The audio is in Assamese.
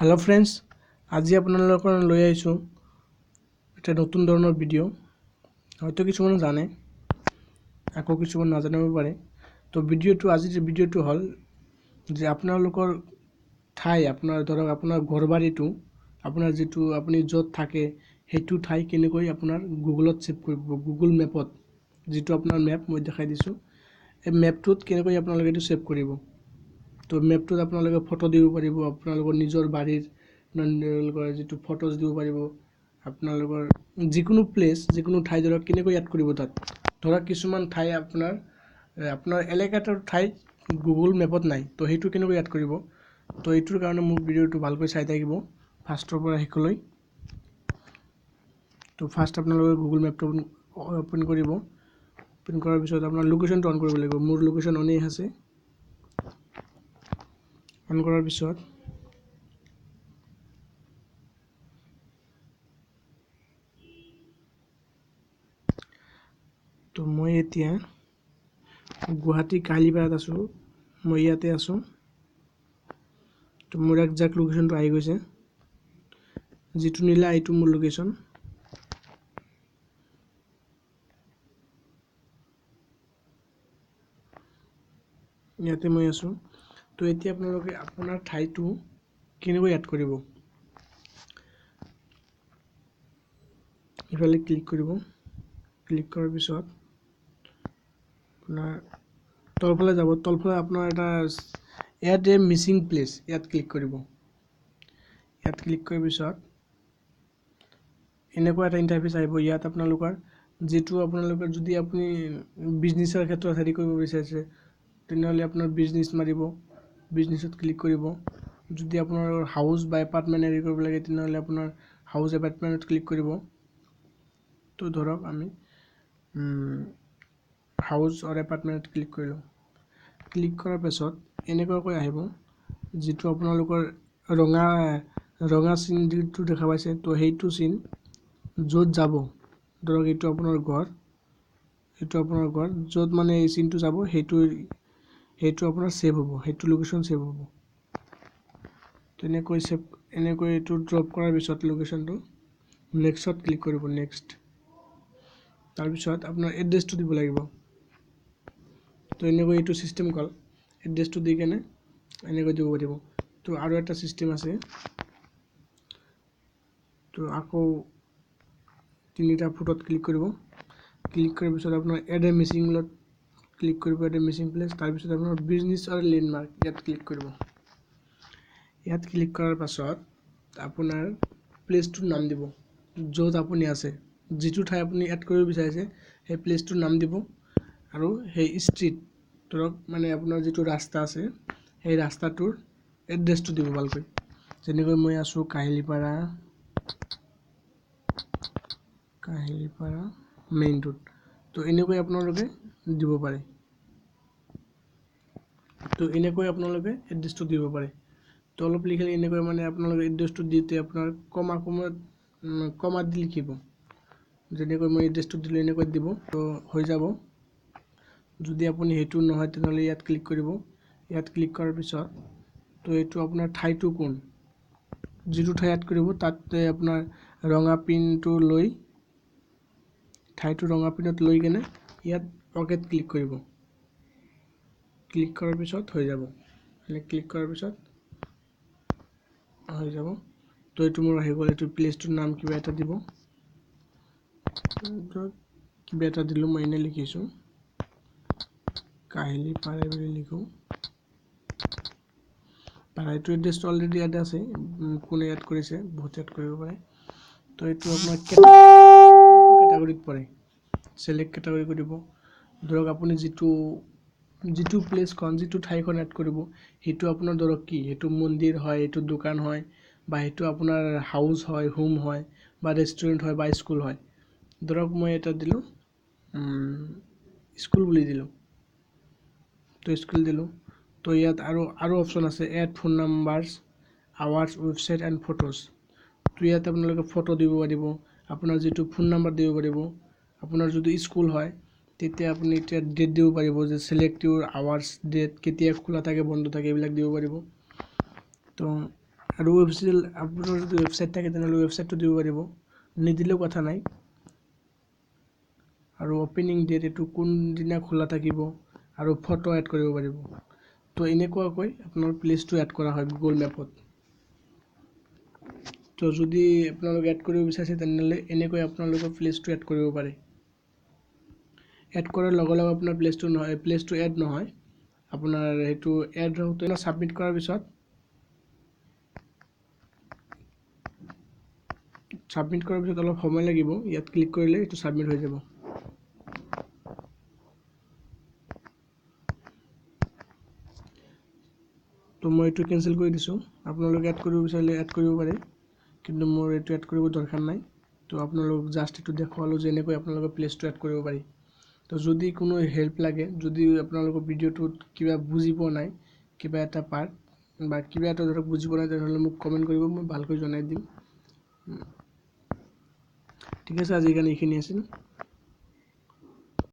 হেল্ল' ফ্ৰেণ্ডছ, আজি আপোনালোকৰ লৈ আহিছোঁ এটা নতুন ধৰণৰ ভিডিঅ'। হয়তো কিছুমানে জানে, আকৌ কিছুমান নাজানিব পাৰে। তো ভিডিঅ'টো আজিৰ ভিডিঅ'টো হ'ল যে আপোনালোকৰ ঠাই, আপোনাৰ ধৰক আপোনাৰ ঘৰবাৰীটো, আপোনাৰ যিটো আপুনি য'ত থাকে সেইটো ঠাই কেনেকৈ আপোনাৰ গুগলত ছেভ কৰিব, গুগল মেপত যিটো আপোনাৰ মেপ মই দেখাই দিছোঁ, এই মেপটোত কেনেকৈ আপোনালোকে এইটো ছেভ কৰিব। তো মেপটোত আপোনালোকে ফটো দিব পাৰিব, আপোনালোকৰ নিজৰ বাৰীৰ আপোনালোকৰ যিটো ফটোজ দিব পাৰিব, আপোনালোকৰ যিকোনো প্লেচ, যিকোনো ঠাই ধৰক কেনেকৈ এড কৰিব তাত। ধৰক কিছুমান ঠাই আপোনাৰ আপোনাৰ এলেকাটোৰ ঠাই গুগল মেপত নাই, তো সেইটো কেনেকৈ এড কৰিব। তো এইটোৰ কাৰণে মোৰ ভিডিঅ'টো ভালকৈ চাই থাকিব ফাৰ্ষ্টৰ পৰা শেষলৈ। তো ফাৰ্ষ্ট আপোনালোকে গুগল মেপটো অ'পেন কৰিব। অ'পেন কৰাৰ পিছত আপোনাৰ লোকেশ্যনটো অন কৰিব লাগিব। মোৰ লোকেশ্যন অনেই আছে। অন কৰাৰ পিছত তো মই এতিয়া গুৱাহাটী কাহিলীপাৰাত আছোঁ, মই ইয়াতে আছোঁ। তো মোৰ একজাক্ট লোকেশ্যনটো আহি গৈছে, যিটো নীলা এইটো মোৰ লোকেশ্যন। ইয়াতে মই আছোঁ। তো এতিয়া আপোনালোকে আপোনাৰ ঠাইটো কেনেকৈ এড কৰিব, ইফালে ক্লিক কৰিব। ক্লিক কৰাৰ পিছত আপোনাৰ তলফালে যাব, তলফালে আপোনাৰ এটা এড এ মিচিং প্লেচ, ইয়াত ক্লিক কৰিব। ইয়াত ক্লিক কৰাৰ পিছত এনেকুৱা এটা ইণ্টাৰফেচ আহিব। ইয়াত আপোনালোকৰ যিটো আপোনালোকৰ যদি আপুনি বিজনেছৰ ক্ষেত্ৰত হেৰি কৰিব বিচাৰিছে তেনেহ'লে আপোনাৰ বিজনেছ মাৰিব, বিজনেছত ক্লিক কৰিব। যদি আপোনাৰ হাউচ বা এপাৰ্টমেণ্ট হেৰি কৰিব লাগে তেনেহ'লে আপোনাৰ হাউচ এপাৰ্টমেণ্টত ক্লিক কৰিব। তো ধৰক আমি হাউচ অৰ এপাৰ্টমেণ্টত ক্লিক কৰিলোঁ। ক্লিক কৰাৰ পিছত এনেকুৱাকৈ আহিব, যিটো আপোনালোকৰ ৰঙা ৰঙা চিন যিটো দেখা পাইছে, তো সেইটো চিন য'ত যাব, ধৰক এইটো আপোনাৰ ঘৰ, এইটো আপোনাৰ ঘৰ, য'ত মানে এই চিনটো যাব সেইটো সেইটো আপোনাৰ ছেভ হ'ব, সেইটো লোকেশ্যন ছেভ হ'ব। তেনেকৈ ছেভ, এনেকৈ এইটো ড্ৰপ কৰাৰ পিছত লোকেশ্যনটো নেক্সটত ক্লিক কৰিব, নেক্সট। তাৰপিছত আপোনাৰ এড্ৰেছটো দিব লাগিব। তো এনেকৈ এইটো চিষ্টেম কল, এড্ৰেছটো দি কেনে এনেকৈ দিব পাৰিব। তো আৰু এটা চিষ্টেম আছে। তো আকৌ তিনিটা ফুটত ক্লিক কৰিব। ক্লিক কৰাৰ পিছত আপোনাৰ এড এ মিচিংত ক্লিক কৰিব, এড এ মিচিং প্লেচ। তাৰপিছত আপোনাৰ বিজনেছ আৰু লেণ্ডমাৰ্ক ইয়াত ক্লিক কৰিব। ইয়াত ক্লিক কৰাৰ পাছত আপোনাৰ প্লেচটোৰ নাম দিব, য'ত আপুনি আছে, যিটো ঠাই আপুনি এড কৰিব বিচাৰিছে সেই প্লেচটোৰ নাম দিব। আৰু সেই ষ্ট্ৰীট, ধৰক মানে আপোনাৰ যিটো ৰাস্তা আছে সেই ৰাস্তাটোৰ এড্ৰেছটো দিব ভালকৈ। যেনেকৈ মই আছোঁ কাহিলীপাৰা, কাহিলীপাৰা মেইন ৰোড। তো এনেকৈ আপোনালোকে দিব পাৰে। তো এনেকৈ আপোনালোকে এড্ৰেছটো দিব পাৰে। তো অলপ লিখিলে এনেকৈ মানে আপোনালোকে এড্ৰেছটো দিওঁতে আপোনাৰ কমা কমা কমা দি লিখিব। যেনেকৈ মই এড্ৰেছটো দিলোঁ এনেকৈ দিব, তো হৈ যাব। যদি আপুনি সেইটো নহয় তেনেহ'লে ইয়াত ক্লিক কৰিব। ইয়াত ক্লিক কৰাৰ পিছত তো এইটো আপোনাৰ ঠাইটো কোন, যিটো ঠাই এড কৰিব তাতে আপোনাৰ ৰঙা পিনটো লৈ, ঠাইটো ৰঙা পিনত লৈ কেনে ইয়াত অ'কেত ক্লিক কৰিব। ক্লিক কৰাৰ পিছত হৈ যাব। মানে ক্লিক কৰাৰ পিছত হৈ যাব। তো এইটো মোৰ আহি গ'ল। এইটো প্লেচটোৰ নাম কিবা এটা দিব, কিবা এটা দিলোঁ, মই এনেই লিখিছোঁ কাহিলীপাৰা বুলি লিখোঁ। পাৰা এইটো এড্ৰেছটো অলৰেডি ইয়াতে আছে, কোনে এড কৰিছে, বহুত এড কৰিব পাৰে। তো এইটো আপোনাৰ কেটাগৰীত পৰে, চিলেক্ট কেটাগৰী কৰিব। ধৰক আপুনি যিটো যিটো প্লেচখন, যিটো ঠাইখন এড কৰিব সেইটো আপোনাৰ ধৰক কি, সেইটো মন্দিৰ হয়, এইটো দোকান হয়, বা সেইটো আপোনাৰ হাউচ হয়, হোম হয়, বা ৰেষ্টুৰেণ্ট হয়, বা স্কুল হয়। ধৰক মই এটা দিলোঁ স্কুল বুলি দিলোঁ, তো স্কুল দিলোঁ। তো ইয়াত আৰু আৰু অপশ্যন আছে, add phone numbers, hours, website and photos. তো ইয়াত আপোনালোকে ফটো দিব পাৰিব, আপোনাৰ যিটো ফোন নাম্বাৰ দিব পাৰিব। আপোনাৰ যদি স্কুল হয় তেতিয়া আপুনি এতিয়া ডেট দিব পাৰিব, যে চিলেক্ট ইউৰ আৱাৰ্ছ, ডেট, কেতিয়া খোলা থাকে বন্ধ থাকে, এইবিলাক দিব পাৰিব। তো আৰু ৱেবছাইট, আপোনাৰ যদি ৱেবছাইট থাকে তেনেহ'লে ৱেবছাইটটো দিব পাৰিব, নিদিলেও কথা নাই। আৰু অ'পেনিং ডেট, এইটো কোনদিনা খোলা থাকিব, আৰু ফটো এড কৰিব পাৰিব। তো এনেকুৱাকৈ আপোনাৰ প্লেচটো এড কৰা হয় গুগল মেপত। তো যদি আপোনালোকে এড কৰিব বিচাৰিছে তেনেহ'লে এনেকৈ আপোনালোকৰ প্লেচটো এড কৰিব পাৰে। এড কৰাৰ লগে লগে আপোনাৰ প্লেচটো নহয়, প্লেচটো এড নহয়, আপোনাৰ সেইটো এড হওঁতে ছাবমিট কৰাৰ পিছত, ছাবমিট কৰাৰ পিছত অলপ সময় লাগিব। ইয়াত ক্লিক কৰিলে এইটো ছাবমিট হৈ যাব। তো মই এইটো কেঞ্চেল কৰি দিছোঁ। আপোনালোকে এড কৰিব বিচাৰিলে এড কৰিব পাৰে, কিন্তু মোৰ এইটো এড কৰিব দৰকাৰ নাই। তো আপোনালোক জাষ্ট এইটো দেখুৱালোঁ যে এনেকৈ আপোনালোকে প্লেচটো এড কৰিব পাৰি। তো যদি কোনো হেল্প লাগে, যদি আপোনালোকৰ ভিডিঅ'টোত কিবা বুজি পোৱা নাই, কিবা এটা পাৰ্ট বা কিবা এটা ধৰক বুজি পোৱা নাই, তেনেহ'লে মোক কমেণ্ট কৰিব, মই ভালকৈ জনাই দিম। ঠিক আছে, আজিৰ কাৰণে এইখিনি আছিল।